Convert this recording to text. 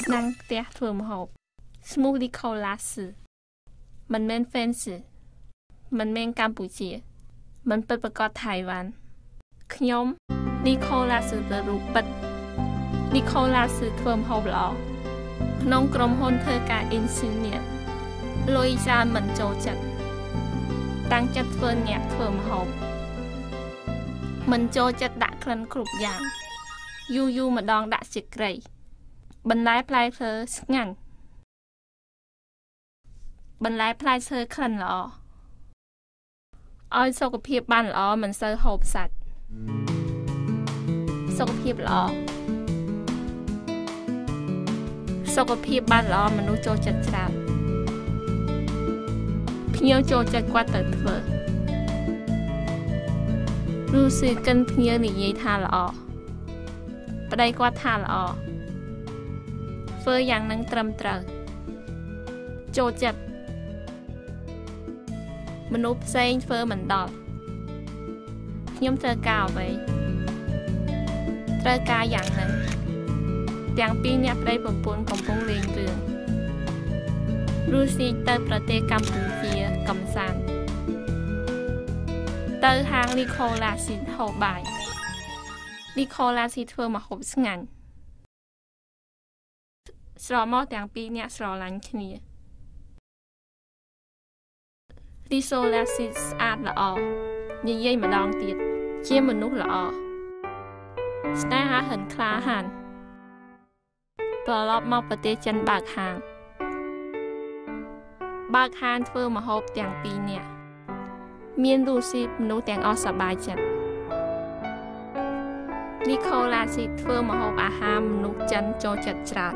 ស្នាងផ្ទះធ្វើម្ហូប ឈ្មោះលីខូឡាសមិនមែន fancy មិនមែនកម្ពុជាមិនពិតប្រាកដថៃវ៉ាន់ខ្ញុំនីខូឡាសទៅរូបពិតនីខូឡាសធ្វើម្ហូបល្អក្នុងក្រុមហ៊ុនធ្វើការ engineer លុយច្រើនមិនចូលចិត្តតាំងចិត្តធ្វើអ្នកធ្វើម្ហូបមិនចូលចិត្តដាក់ក្លិនគ្រប់យ៉ាងយូរយូរម្ដងដាក់ជាត្រីបន្លែផ្លែឈើស្ងាញ់បន្លែផ្លែឈើក្លិនល្អឲ្យសុខភាពបានល្អមិនសូវហូបសាច់សុខភាពល្អសុខភាពបានល្អមនុស្សចូលចិត្តច្រើនភ្ញៀវចូលចិត្តគាត់ទៅធ្វើឬស៊ីកិនភ្ញៀវនិយាយថាល្អប្តីគាត់ថាល្អធ្វើយ៉ាងនឹងត្រឹមត្រូវចូលចិត្តមនុស្សផ្សេងធ្វើមិនដល់ខ្ញុំត្រូវការអ្វីត្រូវការយ៉ាងនឹងទាំងពីរអ្នកប្តីប្រពន្ធកំពុងលេងរឿងរុស្ស៊ីទៅប្រទេសកម្ពុជាកំសាន្តទៅហាងលីខូឡាស៊ីហូបបាយលីខូឡាស៊ីធ្វើម្ហូបស្ងាញ់ស្រមកទាំងពីរអ្នកស្រឡាញ់គ្នាលីសូឡាស៊ីស្អាតល្អនិយាយម្ដងទៀតជាមនុស្សល្អស្នេហាហិនក្លាហានត្រឡប់មកប្រទេសចិនបើកហាងបើកហាងធ្វើម្ហូបទាំងពីរនាក់មានរុស្ស៊ីមនុស្សទាំងអស់សប្បាយចិត្តនីខូឡាស៊ីធ្វើម្ហូបអាហារមនុស្សចិនចូលចិត្តច្រើន